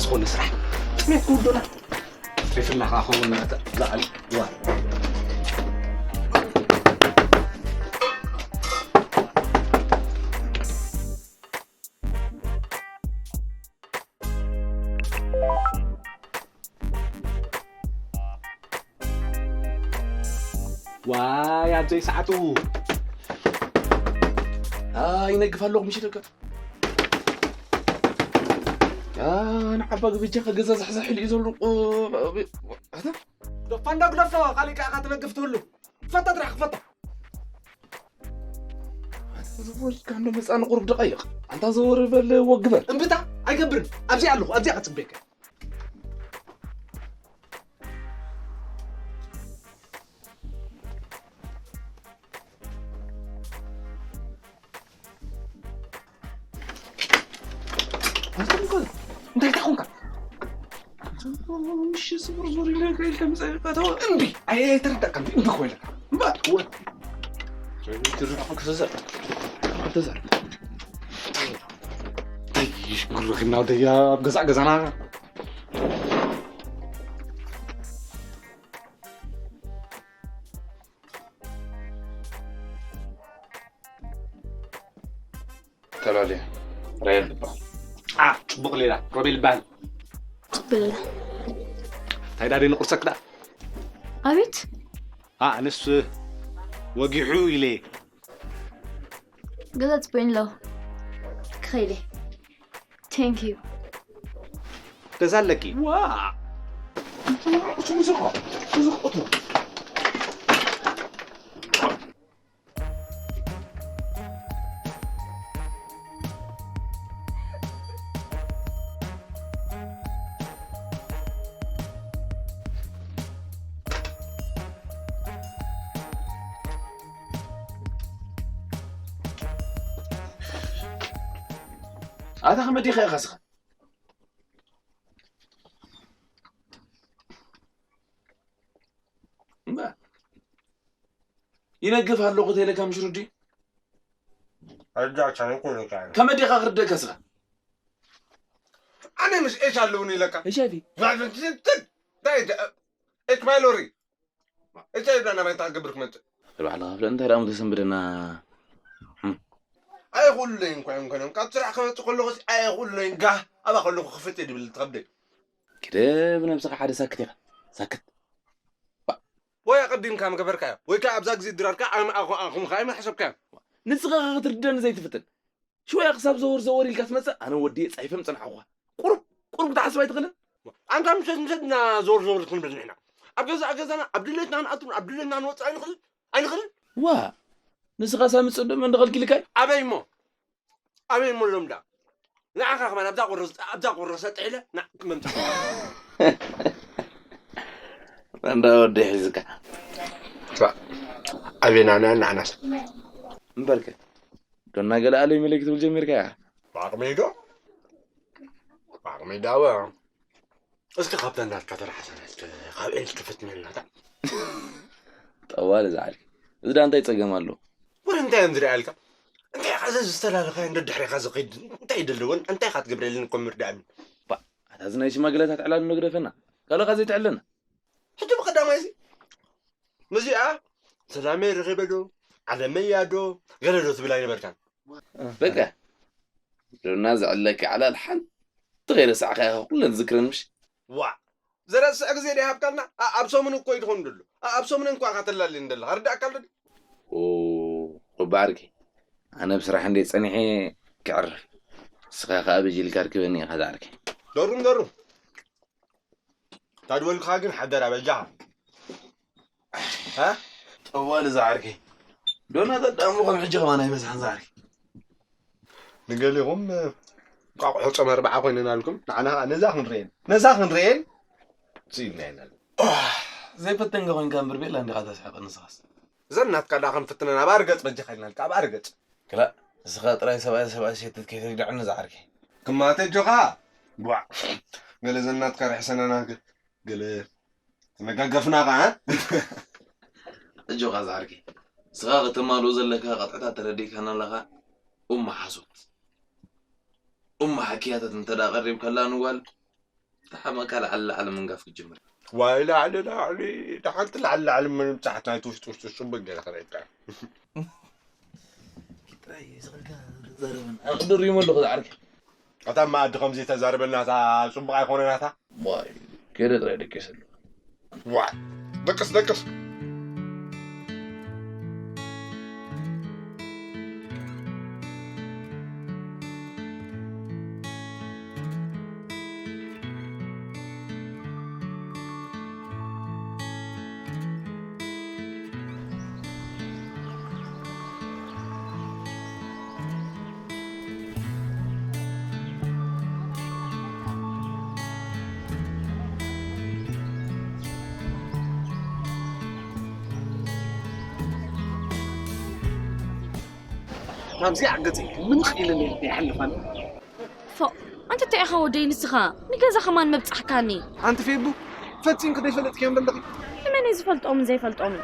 ዝኾነ ስራሕ ጥሜት ክውዶና ትሪፍላ ከዓ ኸውን ላዓሊ ዋ ዋይ ኣብዘይ ሰዓቱ ይነግፍ ኣለኹ ምሽ ደቀ ንዓባ ግብጃ ከገዛ ዝሕዘ ሕል እዩ ዘሎ ፋንዳ ግደፎ ካሊእ ከዓ ትነግፍ ትህሉ ክፈታ ጥራሕ ክፈታ ዝወልካ እንዶ መፃ ንቁሩብ ደቃይቕ ኣንታ ዘወር በል ወግበር እምብታ ኣይገብርን ኣብዚኣ ኣለኹ ኣብዚኣ ክፅበየካ እንታይ ታኹንካ ምሽ ስቡር ዙር ኢለ ኢልካ ምፀ እምቢ ኣይተረዳእካ እምቢ ኮይለካ እምባ ወ ትርዳኹም ክሰዘር ተዘር ግሩኽና ወደያ ኣብ ገዛእ ገዛና ተላለየ ራየል ትበሃል። ዓ ጽቡቕ ሌላ ሮቤል ይበሃል። ጽቡቕ ሌላ እንታይ ዳደይ ንቁርሰክ ዳ ኣቤት ኣነስ ወጊሑ ኢለ ገዛ ጽቡቕ ኣለዎ ክኸይደ Thank you. ገዛ ኣለኪ። ዋ እሱ ብዙሕ ብዙሕ ቁጥሩ ኣታ ከመዲኻ ኢኻ ስኻ እምበር ይነግፍ ኣለኹ ተይለካ ምሽ ርዲ ኣርዳእካ ይኮነካ ከመዲኻ ክርደእካ ስኻ ኣነ ምስ ኤች ኣለውኒ ኢለካ ኤች ኣይቪ እንታይ እንታይ እንታይ ኤች ባይሎሪ እንታይ ዳ ናባይ እንታይ ክገብር ክመጽእ ንባዕልኻ ፍለጥ እንታይ ደኣ ተሰንብደና ኣይኹለይን እኳ እዮም ከነም ካብ ስራሕ ክመጽእ ከለኹ ኣይኹለይን ጋህ ኣባ ከለኹ ክፍት እየ ድብል ትኸብደይ ግደ ብነብስኻ ሓደ ሳክት ኢኻ ሳክት ወይ ኣቐዲምካ ምገበርካዮ ወይ ከዓ ኣብዛ ግዜ ድራርካ ኣምኣኹምካ ኣይመሓሰብካዮ ንስኻ ክትርደኒ ዘይትፍትን ሽወያ ክሳብ ዘወር ዘወር ኢልካ ትመጽእ ኣነ ወዲየ ጻሒፈ ምጸናሕኹኻ ቁሩብ ቁሩብ ክትሓስብ ኣይትኽእልን ኣንታ ምሸት ምሸት እና ዘወር ዘወር ክንብል ንሕና ኣብ ገዛእ ገዛና ኣብ ድሌትና ንኣቱ ኣብ ድሌትና ንወፅእ ኣይንኽእል ኣይንኽእል ዋ ንስኻ ሳምፅእ ዶ መን ደኸልኪልካ ኣበይ እሞ ኣበይ እሞ ሎም ዳ ንዓኻ ከማን ኣብዛ ቆረስ ኣብዛ ቆረስ ኣጥሒለ ና ክመምፃ እንዳ ወዲ ሒዝካ ኣበና ንዕናስ እምበርከ ዶና ገለ ኣለይ መለይ ክትብል ጀሚርካ እያ ብዓቕመይ ዶ ብዓቕመይ ዳወ እስኪ ካብተን ናትካ ተራ ሓሳባት ካብ ኤልስ ክፈትነልና ታ ጠዋል እዛ ዓዲ እዚ ዳ እንታይ ፀገም ኣለዎ ወረ እንታይ እዮም ዝሪኣልካ እንታይ ኢኻ እዚ ዝተላለኻዮ እንዶ ድሕሬኻ ዝኸይድ እንታይ ይደለዎን እንታይ ኢኻ ትገብረልን እኮ ምርዳእኒ ኣታ እዚ ናይ ሽማግለታት ዕላል እንዶ ግደፈና ካልኻ ዘይትዕለና ሕጂ ብቐዳማይ እዚ ነዚኣ ሰላመይ ረኺበ ዶ ዓለመይ እያ ዶ ገለ ዶ ትብል ኣይነበርካን በቃ ዶና ዘዕለካ ዕላል ሓንቲ ከይረሳዕካ ኢኻ ኩለን ዝክረን ምሽ ዋዕ ዘረስዕ ግዜ ዶ ይሃብካልና ኣብ ሰሙን እኮ ይድኾን ደሎ ኣብ ሰሙን እንኳ ኢኻ ተላልየን ዘለኻ ርዳእካ ኣሎ ኦ ሩባ ዓርኪ ኣነ ብስራሕ እንደ ጸኒሐ ክዕርፍ ንስኻ ከኣ በጅልካ ርክበኒ ኢኻ ዝዓርከይ ደሩም ደሩም ታድወልካ ግን ሓደራ በጃኻ ጠዋሊ ዝዓርከይ ዶና ተዳሞ ከም ሕጂ ከማን ኣይበዝሓን ዝዓርከይ ንገሊኹም ቋቑሑ ጾመ ኣርብዓ ኮይነናልኩም ንዓና ከዓ ነዛ ክንርኤን ነዛ ክንርኤን ስኢልና ኢና ዘይፈተንካ ኮይንካ እምበር ቤላ እንዲኻ ተስሕቕ ንስኻስ እዘን ናትካ ደኣ ክንፍትነን ኣብ ኣርገጽ በጃኻ ኢልናልካ ኣብ ኣርገጽ ክላእ ንስኻ ጥራይ ሰብኣይ ሰብኣይ ሸትት ከይተግድዐኒ ዝዓርከይ ክማተ ኣጆኻ ቧዕ ገለ ዘናትካ ርሕሰናና ገለ ተመጋገፍና ኸዓ ኣጆኻ ዝዓርከይ ንስኻ ከተማልኦ ዘለካ ቅጥዕታት ተረዲእካና ኣለኻ እሞ ሓሶት እሞ ሓክያታት እንተ ደኣ ቀሪብካላ ንጓል ተሓመቃ ላዕሊ ላዕሊ ምንጋፍ ክትጅምር። ዋይ ላዕሊ ላዕሊ፣ ደሓንቲ ላዕሊ ላዕሊ ምንብጻሕ፣ ናይቲ ውሽጢ ውሽጢ ጽቡቅ ገይረ ክርእየካ። ጥራይ ዝኽልካ ዘረብን ኣቕድር ይመሉ ክዛዕርክ። እታ መኣዲ ከም ዘይተዛርበልና እታ ጽቡቕ ኣይኮነን ኣታ። ዋይ ከደ ጥራይ ደቂስ ኣለኹ። ዋይ ደቅስ ደቅስ። ናብዚኣ ገጽ ምንኽ ኢለን ይሓልፋን። ፎእ፣ ኣንተ እንታይ ኢኻ ወደይ ንስኻ? ንገዛ ኸማን መብጻሕካኒ። ኣንቲ ፌቡ፣ ፈጺምኪ ደይፈለጥክዮም ዘለኺ። ንመን እዩ ዝፈልጦምን ዘይፈልጦምን?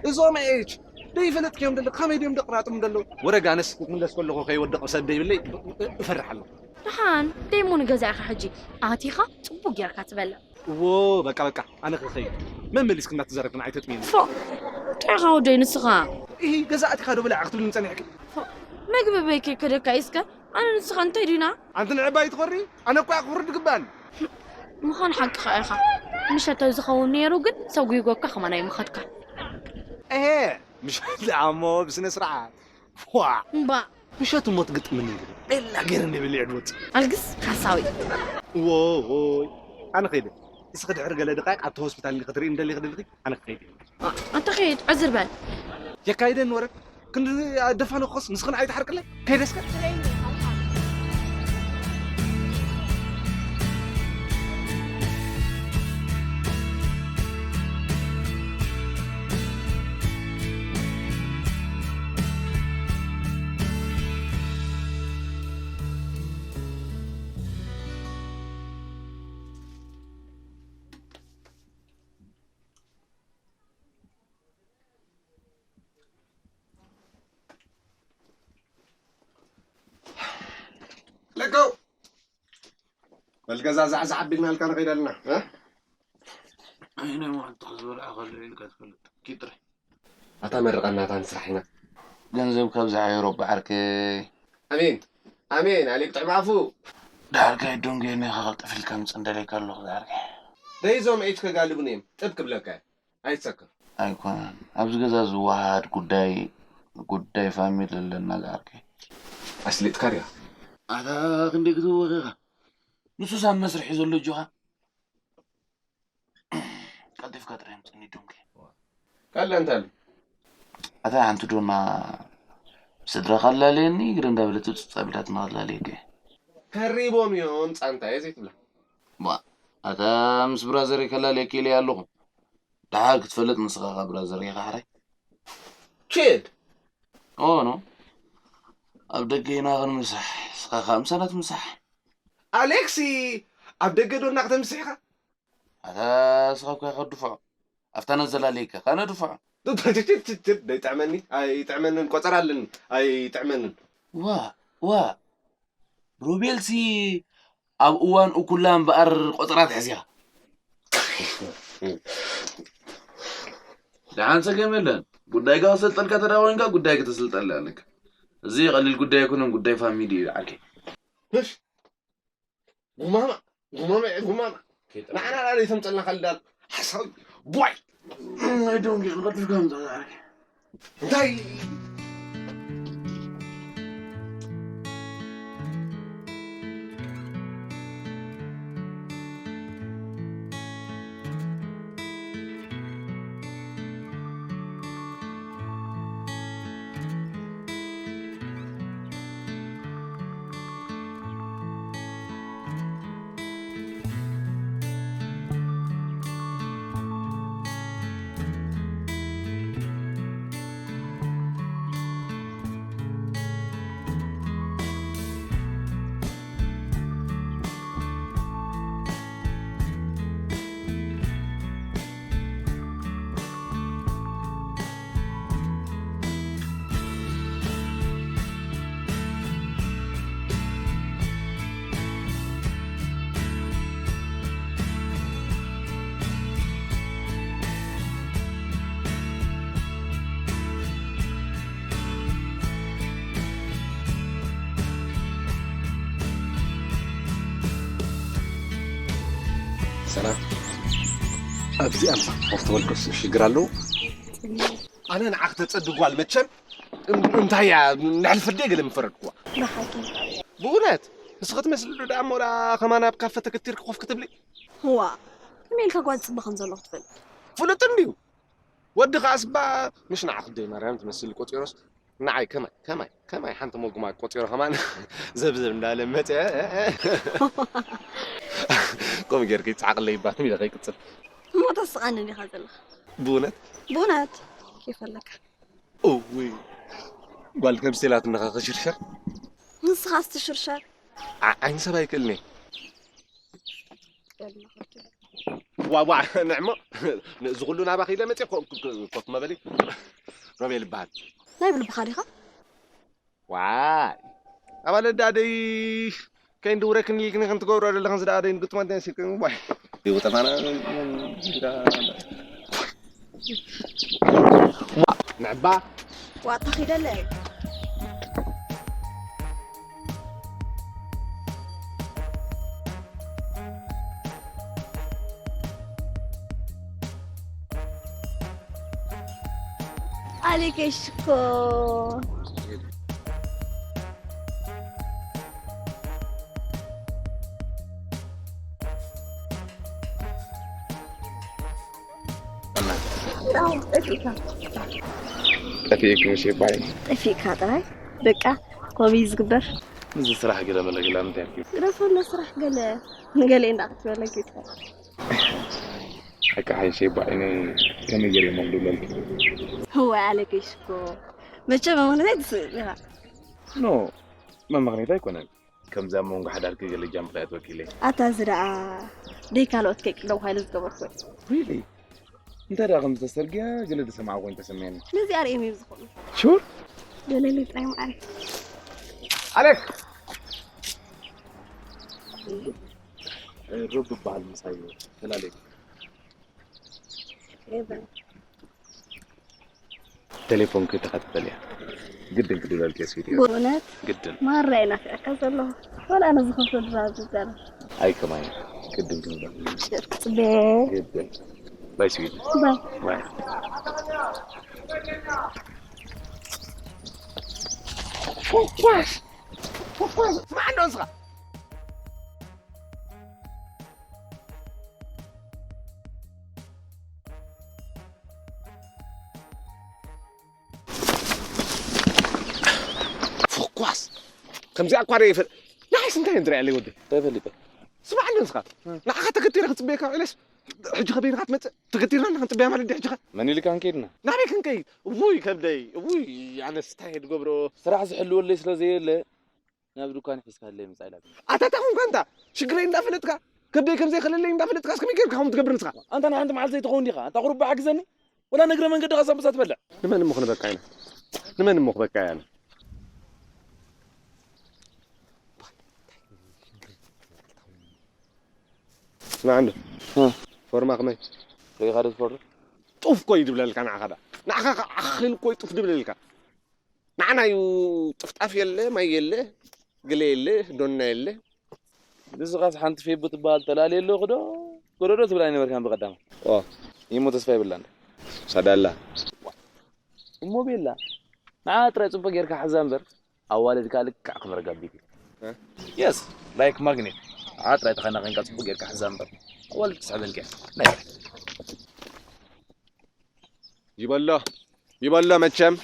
እዞም ኤች ደይፈለጥክዮም ዘለኺ፣ ከመይ ድዮም ደቕራጥም ዘለዉ? ወረጋ ኣነስ ክትምለስ ከለኹ ከይወድቕ ሰብ ደይብለይ እፈርሕ ኣለኹ። ደሓን ደይሞ ንገዛ ኢኻ ሕጂ ኣቲኻ ጽቡቕ ጌርካ ትበልዕ። እዎ በቃ በቃ ኣነ ክኸይድ። መመሊስክ እናተዛረብክን ኣይተጥሚኒ። ፎእ፣ እንታይ ኢኻ ወደይ ንስኻ? ኢሂ ገዛ ኣቲኻ ዶ ብላዕ ክትብልኒ ጸኒሕኪ? መግቢ በይ ከይከደካ እስከ ኣነ ንስኻ እንታይ ዲና? ኣንቲ ንዕባይ ትኾሪ? ኣነ እኮ ክኽሪ ድግባን። ምዃን ሓቅኻ ኢኻ። ምሸት ተዝኸውን ነይሩ ግን ሰጒጎካ ከማን ኣይምኸድካ። እሄ ምሸት ደኣ እሞ ብስነ ስርዓት። ዋ እምባእ ምሸት እሞ ትግጥምኒ እንግዲ ቤላ ገይረ እንደ በሊዕ ድወፅእ ኣልግስ ሓሳዊ ዎይ ኣነ ኸይደ እስኺ ድሕሪ ገለ ደቃይቅ ኣብቲ ሆስፒታል እንዲ ክትርኢ እንደሊ ክደልኺ ኣነ ክኸይድ እየ ኣንተ ኸይድ ዕዝር በል የካይደኒ ወረ ክንዲ ኣደፋንኾስ ንስኽን ኣይትሓርቅለይ ከይደስከ ለቀው በል ገዛ ዛዕዛዕ ኣቢልናልካ ንኸይድ ኣለና እ? ኣይነ መዓልቲ ዝበልዓ ከሎ ኢልካ ትፈልጥ ኪድ ጥራይ ኣታ መርቐና እታ ንስራሕ ኢና ገንዘብ ካብ ዝሓየሮ በዓርከይ ኣሜን ኣሜን ኣሌክ ጥዕም ኣፉ ደሓር ካይዶም ጌርኒ ከቐልጥፍ ኢልካ ምፅእ እንደለይካ ኣለኹ ዝዓርከይ ደይ ዞም ኤች ከጋልቡኒ እዮም ጥብ ክብለካ እየ ኣይትሰክር ኣይኮነን ኣብዚ ገዛ ዝወሃድ ጉዳይ ጉዳይ ፋሚሊ ኣለና ዝዓርከይ ኣስሊጥካ ድያ ኣታ ክንደይ ክትህወኽ ኢኻ ንሱስ ኣብ መስርሕ እዩ ዘሎ እጆኻ ቀልጢፍካ ጥራይ ኣምፅእኒ ዶንኪ ካልእ እንታይ ኣሎ ኣታ ሓንቲ ዶና ስድራኻ ኣላለየኒ ግረ እንዳበለት ፅብፃ ቢላትና ኣላለየከ ከሪቦም እዮም ፃንታየ ዘይትብላ ባ ኣታ ምስ ብራዘር ከላለየኪ ኢለያ ኣለኹ ደሓር ክትፈልጥ ንስኻ ኻ ብራዘር ኢኻ ሕራይ ኪድ ኦ ኖ ኣብ ደገ ኢና ክንምሳሕ ንስኻ ኻ ምሳና ትምሳሕ ኣሌክሲ ኣብ ደገ ዶ እናክተምስሕ ኢኻ ኣታ ንስኻ እኮ ኢኻ ድፍዖ ኣብታ ነዘላለይካ ካነ ድፍዖ ደይጥዕመኒ ኣይጥዕመንን ቆፀራ ኣለኒ ኣይጥዕመንን ዋ ዋ ሮቤልሲ ኣብ እዋን እኩላ እምበኣር ቆፀራ ትሕዝያ ደሓን ፀገም የለን ጉዳይካ ክሰልጠልካ ተዳ ኮይንካ ጉዳይ ክተስልጠለ ኣለካ እዚ ቀሊል ጉዳይ ኣይኮነን ጉዳይ ፋሚሊ እዩ ዓርከይ ጉማማ ጉማማ ጉማማ ንዓና ዳ ዘይተምፀልና ካልእ ዳል ሓሳዊ ቧይ ናይ ደንጊ ንቐልጥፍካ ምፃ ዝዓርከይ እንታይ ኣብዚኣ ምሳ ኮፍ ተበልኩስ ሽግር ኣለዎ? ኣነ ንዓኽ ተጸዲ ጓል መቸም እም-፣ እንታይ እያ ንሕልፈት ደይ ገለ ምፈረድኩዋ። ብሓቂ። ብእውነት ንስኺ ትመስሊ ዶ ደኣ እሞ ደኣ ከማን ኣብ ካፈ ተገቲርኪ ኮፍ ክትብሊ? ዋ፣ ከመይ ኢልካ ጓል ጽቡቕ ከም ዘለኹ ትፈልጥ? ፍሉጥ እንድዩ። ወዲ ከኣስ እባ ምሽ ንዓኽ ደይ ማርያም ትመስል ቆጺሮስ ንዓይ ከማይ፣ ከማይ፣ ከማይ ሓንቲ መጉማ ቆጺሮ ከማን ዘብዘብ እንዳለ መጸ። ከምኡ ጌርኪ ይጽዓቕለይ እባ ኢለ ከይቅጽል። እሞ ተስቓኒ ዲኻ ዘለኻ? ብእውነት? ብእውነት ይፈለካ። እውይ፣ ጓል ከም ስቴላ ትነኻ ክሽርሸር። ንስኻስ ትሽርሸር። ዓ-፣ ዓይኒ ሰብ ኣይክእልኒ። ዋ፣ ዋ፣ ንዕሞ፣ እዚ ኩሉ ናባኺ ኢለ መጽየ ኮ-፣ ኮ-፣ ኮ-፣ ኮፍ መበሊ ሮቤል ይበሃል። ናይ ብልብኻ ዲኻ? ዋይ፣ ኣባለ ዳደይ ከይንድውረክን ኢልክኒ ከም ትገብሮ ዘለኽን ዝደኣ ደይን ግጥማት ደንሲልክን ዋይ። ይውጠማና ንዕባ ዋጣ ኺደለ። ኣሌክ ሽኮ ጠፊእኪ ምሽ ይባይ። ጠፊእካ ጥራይ በቃ። ኮቢ ዝግበር። እዚ ስራሕ ገለ መለ ገለ ምንታይ እዩ? ግደፈሎ ስራሕ ገለ ንገለ እንዳክትበለ ጌታ። ኣቃ ሓይሸ ይባይ። ከመይ ገለ መግዱ ለልኪ? እዋይ ኣሌክ ሽኮ መቸም መምክንያት ትስእል ኢኻ። ኖ፣ መምክንያት ኣይኮነን። ከምዚ ኣብ መንጎ ሓዳርኪ ገለ ጃምፕ ከየእትወኪ ኢለ። ኣታ እዚ ደኣ ደይ ካልኦት ከይቅደም ኢለ ዝገበርኩ። ሪሊ? እንታይ ደኣ ከም ዝተሰርግያ ገለ ዝሰማዕኩ ኮይኑ ተሰሚዕኒ። ነዚኣ ርእዮም እዮም ዝኾኑ። ሹር? ገለሊ ጥራይ መዓረ። ኣሌክ! ሮብ ይበሃል ምሳይ ተላለየ። ኤቨን። ቴሌፎን ክትኸፍተል እያ። ግድን ክድውለልኪ እየ ስዊት። ብእውነት? ግድን። ማራ እየ ናፊቐካ ዘለኹ። ዋላ ኣነ ዝኸፍቶ ድራር ዝዛረብ። ኣይ ከማይ ግድን ክንብል። ሽር ክጽበ። ግድን። ባይ ስዊት። ባይ። ባይ። ፎኳስ! ፎኳስ! ስማዕ እንዶ ንስኻ። ፎኳስ! ከምዚኣ እኳ ደኣ ይፈል-፣ ንዓይስ እንታይ እንድርያ ኣለይ ወዲ? እንታይ ፈሊጠ? ስማዕ እንዶ ንስኻ። እ። ንዓኻ ተገቲረ ክጽበየካ ውዒለስ፣ ሕጂ ከበይንኻ ትመጽእ? ተገቲርና ክንጽበያ ማለት ድዩ ሕጂ ኸ? መን ኢልካ ክንከይድና? ናበይ ክንከይድ? ውይ ከብደይ፣ ውይ ኣነስ እንታይ እየ ዝገብሮ? ስራሕ ዝሕልወለይ ስለ ዘየለ፣ ናብ ድኳን ሒዝካለይ ምጻእ ኢላ። ኣታ እንታይ ኮንካ ኣንታ? ሽግረይ እንዳፈለጥካ፣ ከብደይ ከም ዘይክእለለይ እንዳፈለጥካ፣ እስከመይ ጌርካ ከምኡ ትገብር ንስኻ? ኣንታ ንሓንቲ መዓልቲ ዘይትኸውን ዲኻ? ኣንታ ቁሩብ ሓግዘኒ። ወላ ንእግረ መንገድኻ ሳምቡሳ ትበልዕ። ንመን እሞ ክንበካ ኢና? ንመን እሞ ክበካ ኢና? ስማዕ እንዶ። እ። ፎርማ ከመይ? ርኢኻ ዶ ትፈርዶ? ጡፍ እኮ እዩ ድብለልካ ንዓኻ ዳ። ንዓኻ ኣኺሉ እኮ እዩ ጡፍ ድብለልካ። ንዓና እዩ ጥፍጣፍ የለ፣ ማይ የለ፣ ገለ የለ፣ ዶና የለ። ንስኻስ ሓንቲ ፌቡ ትበሃል ተላልየ ኣለኹ ዶ? ጎዶዶ ትብል ኣይነበርካን ብቐዳማ። ኦ። እሞ ተስፋ የብላን። ሳዳላ። እሞ ቤላ፣ ንዓ ጥራይ ጽቡቕ ጌርካ ሓዛ እምበር፣ ኣዋልድካ ልክዕ ክመርጋ ቢት። እ? የስ፣ ላይክ ማግኔት። ንዓ ጥራይ ተኸናኺንካ ጽቡቕ ጌርካ ሓዛ እምበር፣ ኣዋልድ ትስሕበልካ እያ። ናይ ይበሎ፣ ይበሎ መቸም።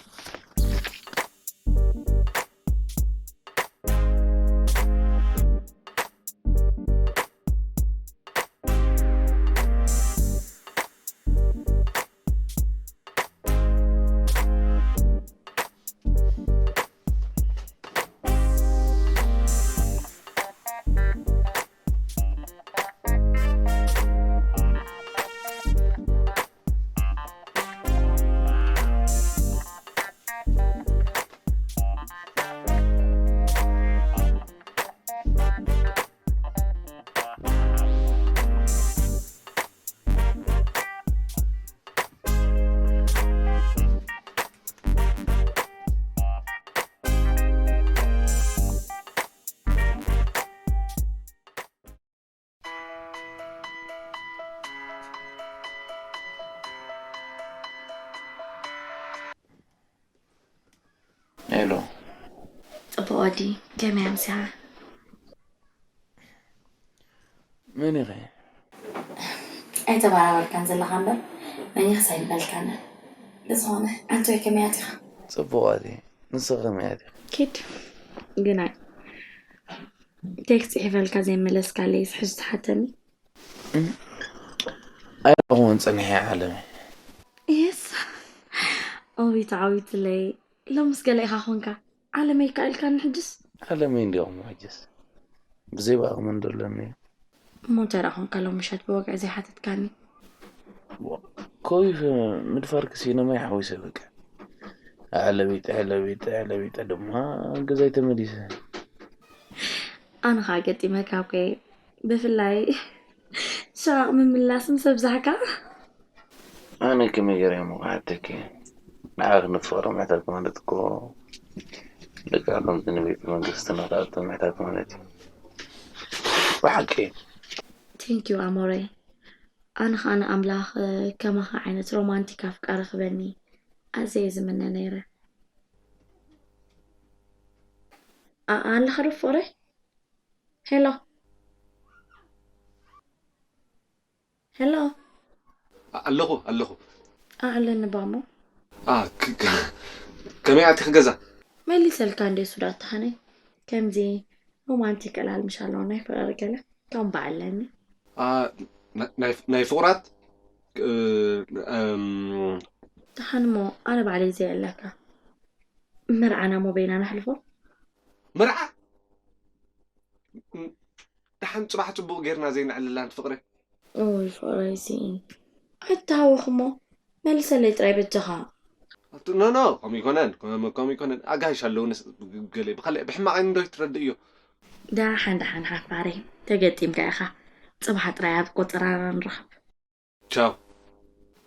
ሄሎ። ጽቡቕ ወዲ፣ ከመይ ኣምሲኻ? መን ኢኺ? ኣይተበራበርካን ዘለኻ እምበር፣ መን ኢኺ ኣይበልካን። ብዝኾነ፣ ኣንቶይ ከመይ ኣቲኻ? ጽቡቕ ኣቲ፣ ንስኺ ከመይ ኣቲ? ኪድ፣ ግናይ ቴክስት ጽሒፈልካ ዘይመለስካለይ፣ ሕጂ ትሓተኒ? ኣይረኸብኩን ጸኒሐ ዓለመይ። የስ፣ ኦቢ ተዓዊትለይ። ሎምስ ገለ ኢኻ ኾንካ። ዓለመይ ከ ኢልካኒ ሕጅስ? ዓለመይ እንዲኹም ሕጅስ። ብዘይ ብኣቕሚ እንደሎኒ። እሞ እንታይ ደኣ ኾንካ ሎም ምሸት ብወግዒ ዘይሓተትካኒ? ኮፍ ምድፋር ክሲነ ማይ ሓዊሰ በቃ። ኣዕለቢጠ፣ ኣዕለቢጠ፣ ኣዕለቢጠ ድማ ገዛይ ተመሊሰ። ኣነ ኸኣ ገጢመካ እኮ እየ። ብፍላይ ሽቓቕ ምምላስ ምስ ኣብዛሕካ። ኣነ ከመይ ገይረ እሞ ክሓተኪ? ንዓኺ ንፍቕሪ ምሕታት ማለት እኮ ልክዕ ከምዚ ንቤተ መንግስቲ ንኽኣቱ ምሕታት ማለት እዩ። ብሓቂ። Thank you ኣሞረይ። ኣነ ኸኣ ንኣምላኽ ከማኻ ዓይነት ሮማንቲክ ኣፍቃሪ ክበኒ ኣዝየ እየ ዝምነ ነይረ። ኣ- ኣለኻ ዶ ፍቕረይ? ሄሎ ሄሎ ኣለኹ ኣለኹ። ኣዕለኒ ባሞ። ኣ፣ ክ- ክ- ከመይ ኣቲኺ ገዛ? መሊሰልካ እንዴ ሱዳት ተሃነይ። ከምዚ ሮማንቲክ ዕላል ምሽ ኣለዎ ናይ ፍቕሪ ገለ ከም በዓለኒ። ኣ፣ ና- ናይ ናይ ፍቑራት እ፣ እም፣ ደሓን እሞ ኣነ ባዕለይ ዘየለካ መርዓና እሞ በይና ነሕልፎ። መርዓ ደሓን ጽባሕ ጽቡቕ ጌርና ዘይነዕልላ ኣንቲ ፍቕረይ። ኦይ ፍቕረይ ሲ ኣይትተሃወኽ እሞ መልሰለይ ጥራይ በጃኻ። ኖ ኖ ከምኡ ይኮነን ከም- ከምኡ ይኮነን ኣጋይሽ ኣለውንስ ገለ ብካልእ ብሕማቕ ዓይኒ ዶ ትረድእዮ። ደሓን ደሓን ሓፋረይ ተገጢምካ ኢኻ። ጽባሕ ጥራይ ኣብ ቆጸራና ንራኸብ። ቻው።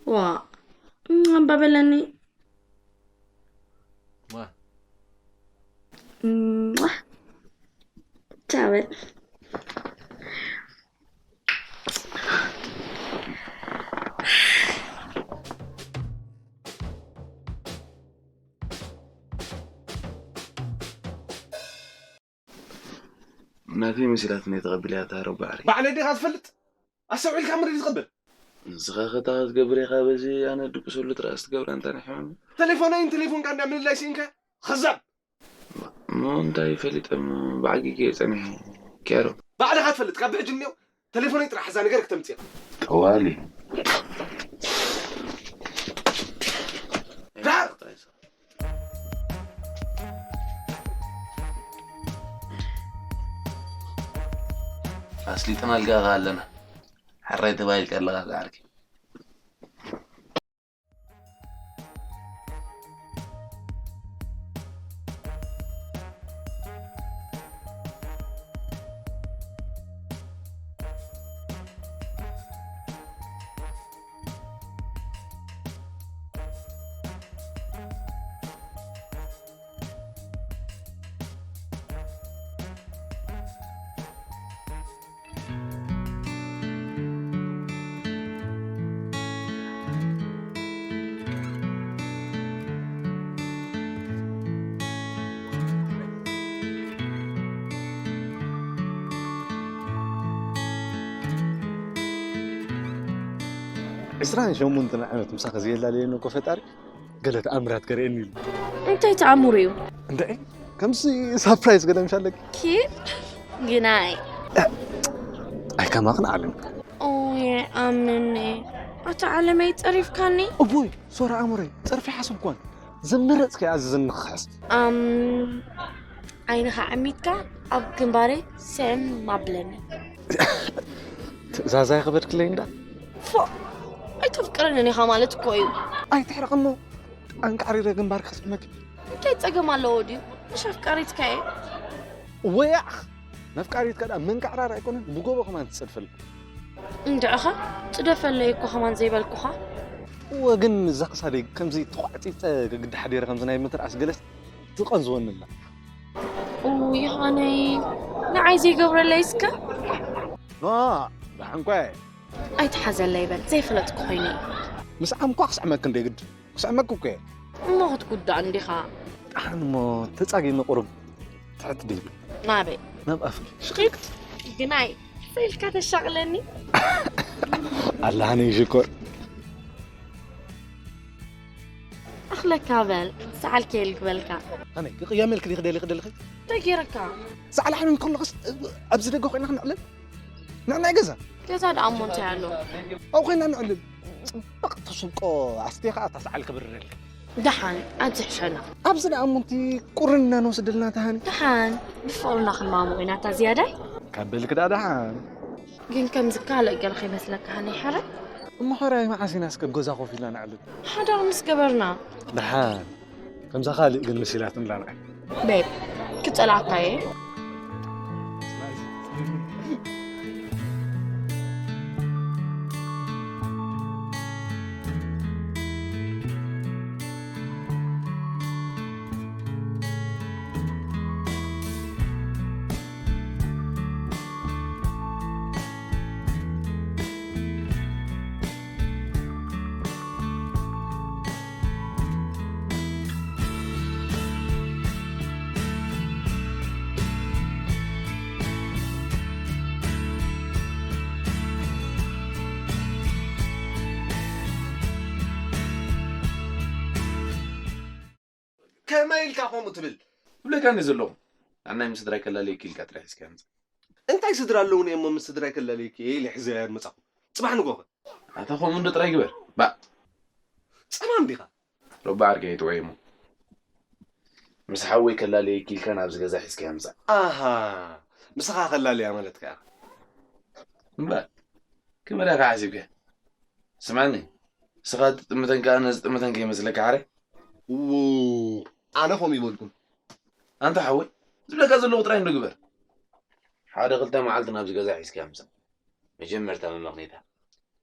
ዋ እም፣ እምባ በለኒ። ዋ እም፣ ቻው በል። ናተይ መሲላትኒ ተቐቢለያ እታ ረቡዕ ባሕሪ። ባዕለይ ዲኻ ትፈልጥ? ኣስተውዒልካ ምርኢት ትቕብል። ንስኻ ከታ ክትገብር ኢኻ በዚ ኣነ ድቅሰሉ ትርኣስ ትገብራ እንታይ ናይ ሕማም። ተሌፎነይን ተሌፎንካ እንዳ ምልላይ ስኢንካ ኸዛብ። እሞ እንታይ ፈሊጠ እሞ ብዓጊገ እየ ጸኒሐ። ኪያሮ። ባዕልኻ ትፈልጥ ካብ ብሕጂ እኒኦ ተሌፎነይ ጥራሕ እዛ ነገር ክተምጽእ። ጠዋሊ። ዳር። ኣስሊጥናልካ ከ ኣለና። ሕራይ ተባሂልካ ኣለኻ ከ ዓርኪ። ዕስራን ሸሞንተን ዓመት ምሳኺ ዘየላለየኒ እኮ ፈጣሪ ገለ ተኣምራት ከርእየኒ ኢሉ። እንታይ ተኣምሩ እዩ? እንደ ከምዚ ሳፕራይዝ ገለ ምሽ ኣለኪ። ኪድ ግናይ ኣይከማኽን ዓለም። ኦየ ኣምንኒ ኣታ ዓለመይ ጸሪፍካኒ። እቡይ ሶራ ኣሙረይ ጸርፊ ሓሰብኳን ዝመረጽከ ኣዝዝኒ ክሕስ። ኣም ዓይንኻ ዓሚትካ ኣብ ግንባረይ ስዕም ኣብለኒ። ትእዛዝ ኣይኸበድክለይ እንዳ። ፎእ! ኣይተፍቅረንን ኢኻ ማለት እኮ እዩ። ኣይትሕረቕ እሞ ኣንቃዕሪረ ግንባርካ ክስዕመኪ። እንታይ ጸገም ኣለዎ ድዩ? ምሽ ኣፍቃሪትካ እየ። ወያዕ! ነፍቃሪትካ ደኣ መንቃዕራር ኣይኮነን ብጎቦ ከማን ትጸድፈላ። እንድዕኻ ጽደፈለይ እኮ ከማን ዘይበልኩኻ። እወ ግን እዛ ክሳደይ ከምዚ ተቋዕጺጸ ግድግዳ ሓዲረ ከምዚ ናይ ምትርኣስ ገለስ ትቐንዝወኒ ኣላ። ኡይ ሃነይ ንዓይ ዘይገብረለይ እስከ። ኖ ደሓንኳ እየ። ኣይትሓዘለይ በል ዘይፈለጥኩ ኮይነ። ምስ ዓምኳ ክስዕመኪ እንደ ግድ ክስዕመኪ እኮ እየ። እሞ ክትጉዳእ እንዲኻ። ደሓን እሞ ተጻጊኒ ቁሩብ ትሕት ድብል። ናበይ? ናብ ኣፍኪ። ሽኺድ። ግናይ ስኢልካ ተሻቕለኒ። ኣላህነይ ሽኮር። ኣኽለካ በል ሰዓል ከየልግበልካ። ኣነ ክቕየመልክ ዲኺ ደሊኺ ደለኺ? እንታይ ገይረካ? ሰዓል ሓሚም ከለኽስ ኣብዚ ደገ ኮይና ክንዕልል? ንዕናይ ገዛ። ገዛ ደኣ እሞ እንታይ ኣሎ? ኣብኡ ኮይና ንዕልል። ጽብቕ ተስብቆ ኣስትየ ከኣ እታ ሰዓል ከብርረልክ። ደሓን ኣብዚ ሕሸና። ኣብዚ ደኣ እሞ እቲ ቁርና ንወስደልና ተሃኒ። ደሓን ብፍቕርና ክንማሙቕ ኢና እታ ዝያዳይ። ካብ በልክ ደኣ ደሓን። ግን ከምዚ ካልእ ገለ ከይመስለካ ሃነይ ሕራይ። እሞ ሕራይ መዓስ ኢና እስከ ኣብ ገዛ ኮፍ ኢልና ንዕልል? ሓዳር ምስ ገበርና። ደሓን። ከምዛ ካልእ ግን መሲላትኒ ኣላ ንዓይ። ቤብ ክጸልኣካ እየ። ከመይ ኢልካ ከምኡ ትብል? እብለካ እንዲ ዘለኹ። ኣናይ ምስ ስድራይ ከላለየኪ ኢልካ ጥራይ ሒዝካያ ምጻእ። እንታይ ስድራ ኣለውኒ እሞ ምስ ስድራይ ከላለየኪ ኢለ ሒዘያ መጻኹ። ጽባሕ ንግሆ ከ? ኣታ ከምኡ እንዶ ጥራይ ግበር። ባእ። ጸማም ዲኻ? ሮባ ዓርከይ ኣይትውዒ እሞ። ምስ ሓወይ ከላለየኪ ኢልካ ናብዚ ገዛ ሒዝካያ ምጻእ። ኣሃ። ምሳኻ ከላለያ ማለት ከኣ። እምበር። ከመይ ዳኻ ሓሲብካያ? ስምዓኒ። ንስኻ ትጥምተን ከኣ ነዚ ጥምተን ከይመስለካ ሓራይ። ው ኣነ ከምኡ ይበልኩም። ኣንታ ሓወይ ዝብለካ ዘለኹ ጥራይ እንዶ ግበር። ሓደ ክልተ መዓልቲ ናብዚ ገዛ ሒዝካያ ምጻእ። መጀመርታ መመኽኔታ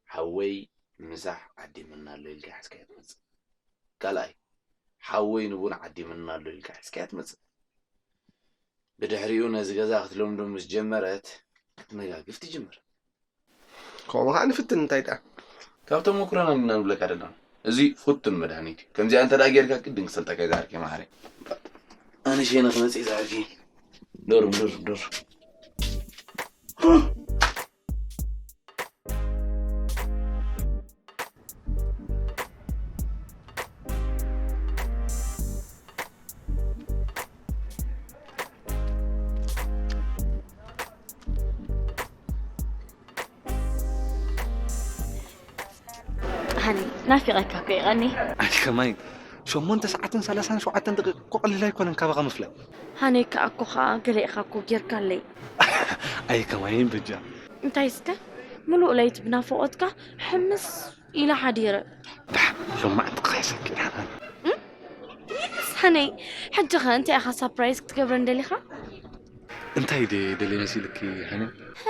ሓወይ ምሳሕ ዓዲምና ኣሎ ኢልካ ሒዝካያ ትመጽእ። ካልኣይ ሓወይ ንቡን ዓዲምና ኣሎ ኢልካ ሒዝካያ ትመጽእ። ብድሕሪኡ ነዚ ገዛ ክትለምዶ ምስ ጀመረት ክትነጋግፍ ትጅምር። ከምኡ ከዓ ንፍትን እንታይ ደኣ። ካብ ተመኩሮና ኢና ንብለካ ዘለና። እዚ ፍቱን መድሃኒት እዩ። ከምዚኣ እንተ ደኣ ጌርካ ግድን ክሰልጠካ እዩ ዝዓርከይ መሓረይ። ኣነ ሸይነ ክመጽእ እዩ ዝዓርከይ። ዶርም ዶርም ዶርም። ሃኒ ናፊቐካ እኮ እየ ቀኒ። ኣይ ከማይ ሸሞንተ ሰዓትን ሰላሳን ሸውዓተን ደቂቕ እኮ ቀሊል ኣይኮነን ካባኻ ምፍላይ። ሃኒ ከኣ እኮ ከኣ ገለ ኢኻ እኮ ጌርካለይ። ኣይ ከማይን በጃ። እንታይ እስከ ምሉእ ለይቲ ብናፍቖትካ ሕምስ ኢለ ሓዲረ። ዳሕ ሎማዕንቲ ክሕሰኪ ኢልሓናን። የስ ሃነይ፣ ሕጂ ኸ እንታይ ኢኻ ሳፕራይዝ ክትገብረን ደሊኻ? እንታይ ድየ ደልየ መሲልኪ ሃኒ? ሃ፣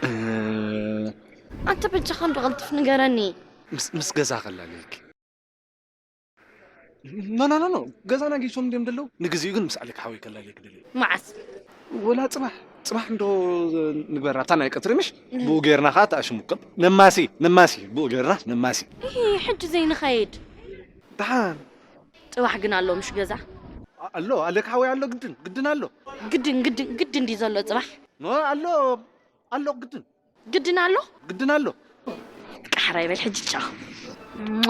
እ፣ ኣንተ በጃኻ እንዶ ቀልጥፍ ንገረኒ። ምስ ምስ ገዛ ከላለየኪ። ኖ ኖ ኖ ኖ፣ ገዛና ጌሶም እንድዮም ደለዉ። ንግዚኡ ግን ምስ ኣሌክ ሓወይ ከላልየኪ ደልየ። መዓስ? ወላ ጽባሕ ጽባሕ እንዶ ንግበራ፣ ኣብታ ናይ ቀትሪ ምሽ? ብኡ ጌርና ኸኣ ተኣሽሙከም። ነማሲ ነማሲ፣ ብኡ ጌርና ነማሲ። እሂ፣ ሕጂ ዘይንኸይድ። ደሓን። ጽባሕ ግን ኣሎ ምሽ ገዛ? ኣሎ፣ ኣሌክ ሓወይ ኣሎ፣ ግድን ግድን ኣሎ። ግድን ግድን ግድን ድዩ ዘሎ ጽባሕ? ኖ ኣሎ፣ ኣሎ ግድን። ግድን ኣሎ? ግድን ኣሎ። ቃሕራይ በል ሕጂ ጫው። ሟ።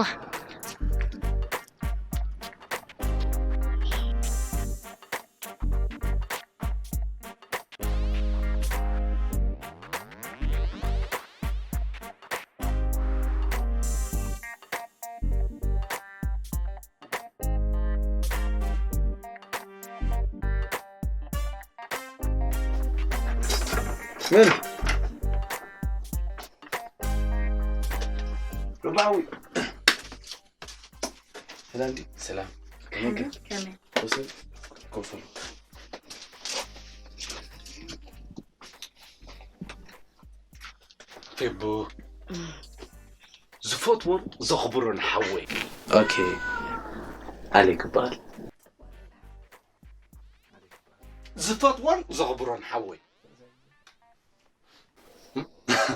ምን ሩባዊ ሰላም ዲ ሰላም ከመይ ከ ከመይ ወሰን ኮፈል ፌቡ ዝፈትዎን ዘኽብሮን ሓወይ። ኦኬ ኣሌክ ይበሃል። ዝፈትዎን ዘኽብሮን ሓወይ።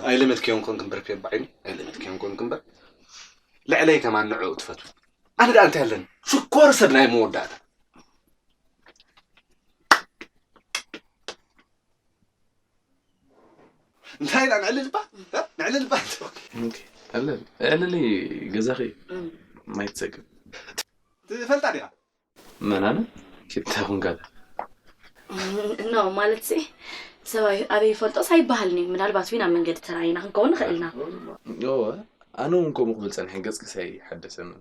ኣይለመድክዮን ኮንክ እምበር ፌብ ዓይኒ ኣይለመድክዮን ኮንክ እምበር ልዕለይ ከማን ንዕኡ ትፈትው። ኣነ ደኣ እንታይ ኣለኒ ሽኮር ሰብ ናይ መወዳእታ። እንታይ ኢላ ንዕልልባ? እ? ንዕልልባ? ኦኬ፣ ዕልል። ዕልሊ ገዛኺ እዩ። ማይ ትሰክር። ትፈልጣ ዲኻ? መን ኣነ? ኪታ ኩንካታ። ኖ፣ ማለት ሲ ሰብኣይ ኣበይ ይፈልጦስ ኣይበሃልን እዩ። ምናልባት ዊና መንገዲ ተራኢና ክንከውን ንኽእል ኢና። እወ፣ ኣነ እውን ከምኡ ክብል ጸኒሐ፣ ገጽኪ ሳይሓደሰኒ።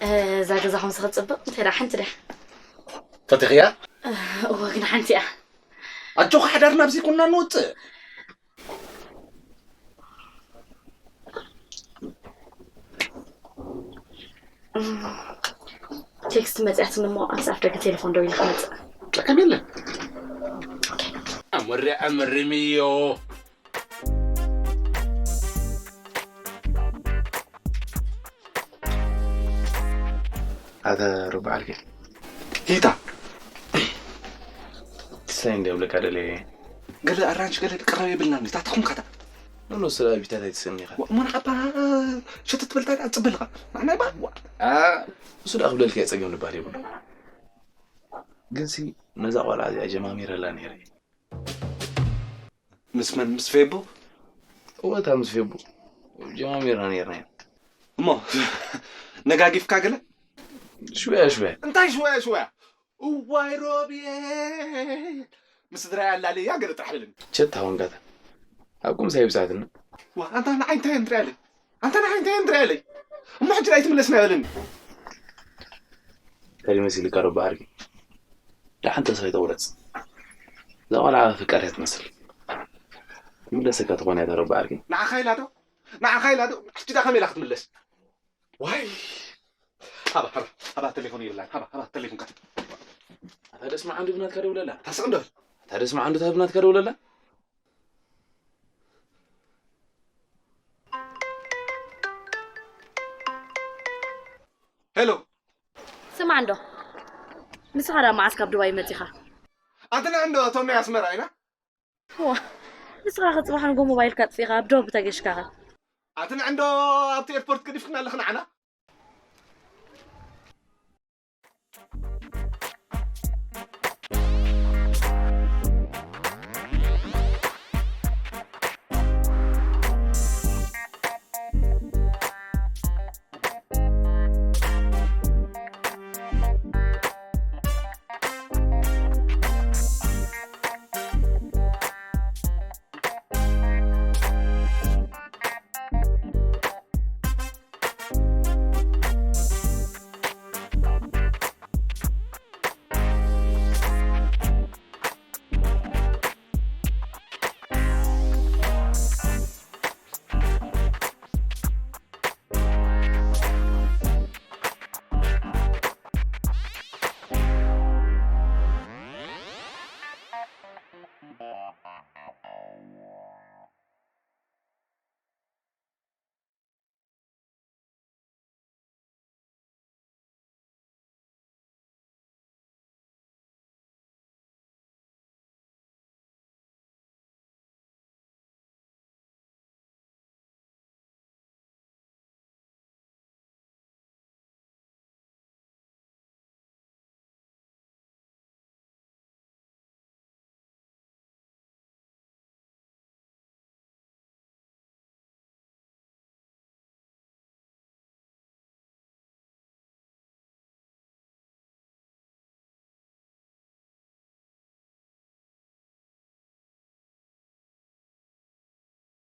እዛ ገዛኹም ስኽጽብቕ እንተ ደኣ ሓንቲ ድያ? ፈቲኽያ? እወ፣ ግን ሓንቲ እያ። ኣጆኻ ሓዳርና ኣብዚ ኩና ንወፅእ። ቴክስት መፅያትኒ እሞ ኣብዚ ኣፍ ደገ ቴሌፎን ደው ኢለ ክመፅእ። ጸገም የለን። ኣመሪ ኣመሪምዮ። ኣታ ሩባ ዓርኪ ሂታ ትስታይ እንዲ ኣብለካ ደለየ ገለ ኣራንሽ ገለ ቅረብ የብልናን። ታ ትኹንካታ ኖኖ ስለ ቢታት ኣይትስእኒ ኢኻ እሞ ንዓባ ሸተት ትበልታ ኣፅብልኻ ንዓና ይባ እሱ ደኣ ክብለልካ እየ ጸገም ዝበሃል የብሉ ግንሲ ነዛ ቆልዓ እዚኣ ጀማሚረላ ነይረ ምስ መን ምስ ፌቡ እወታ ምስ ፌቡ ጀማሚርና ነይርና ኢና እሞ ነጋጊፍካ ገለ ሽወያ ሽወያ እንታይ ሽወያ ሽወያ እዋይ ሮቤል ምስ ስድራይ ኣላለያ ገለ ጥራሕ በለኒ ቸት ታወንጋታ ኣብ ቁምሳ ይብጻትና ዋ ኣንታ ንዓይ እንታይ እንድርያለይ ኣንታ ንዓይ እንታይ እንድርያለይ እሞ ሕጂ ኣይትምለስና በለኒ ከዲ መሲልካ ዶ በሃርኪ ደሓን ተስፋ ይተውረጽ እዛ ቆልዓ ፍቃድ እያ ትመስል ትምለሰካ ትኾን እያ ተረባ ዓርኪ ንዓኻ ኢላ ዶ ንዓኻ ኢላ ዶ ሕጂ ዳ ከመይ ኢላ ክትምለስ ዋይ ሃባ ሃባ ሃባ ተሌፎን የብላን ሃባ ሃባ ተሌፎን ካት ኣታ ደስ መዓንዱ ብናትካ ደውለላ ታስቕ እንዶ ኣታ ደስ መዓንዱ ብናትካ ደውለላ ሄሎ ስማዕ እንዶ ንስኻ ዳ መዓስ ካብ ዱባይ መፂኻ ኣንተ ንዕ እንዶ እቶም ናይ ኣስመራ ኢና ዋ ንስኻ ከፅባሕ ንጎ ሞባይልካ ጥፊኻ ኣብ ዶብ ተገሽካኸ ኣቲ ንዕ እንዶ ኣብቲ ኤርፖርት ገዲፍክና ኣለኽ ንዓና